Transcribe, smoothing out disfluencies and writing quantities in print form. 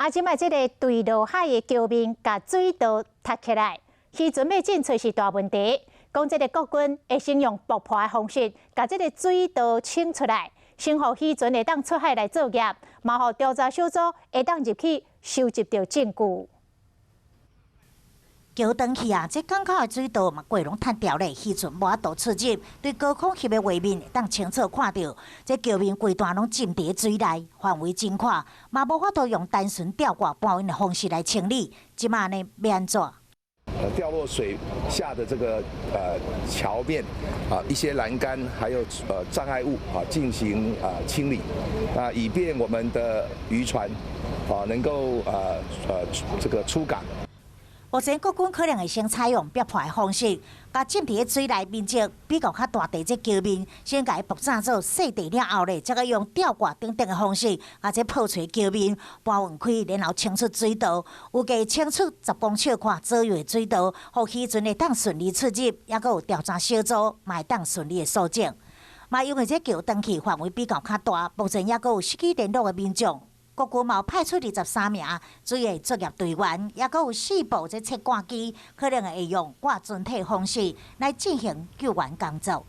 啊，這擺這个墜落海的橋面，共水道塌起來，漁船欲進出是大問題。講這个國軍會先用爆破的方式，共這个水道清出來，先予漁船會當出海來作業，嘛予調查小組會當入去收集著證據。橋斷去啊！這港口的水道嘛，過攏塌掉咧，漁船無法度出入。對高空翕的畫面，會當清楚看著，這橋面規段攏浸佇水內，範圍真闊，嘛無法度用單純吊掛搬運的方式來清理。這馬呢，欲按怎？掉落水下的這個橋面啊，一些欄杆還有障礙物啊，進行啊清理，啊，以便我們的漁船啊能夠這個出港。目前國軍可能會先採用爆破的方式，共浸佇水內面積比較較大塊這橋面，先共伊爆炸做細塊了後咧，才閣用吊掛等等的方式，共這破碎橋面搬運開，然後清出水道，預計清出10公尺寬左右的水道，予漁船會當順利出入，抑閣有調查小組嘛會當順利的搜證。嘛因為這橋斷去範圍比較較大，目前抑閣有失去聯絡的民眾。國軍嘛派出23名水下作業隊員，抑閣有四部這切割機，可能會用掛船體方式來進行救援工作。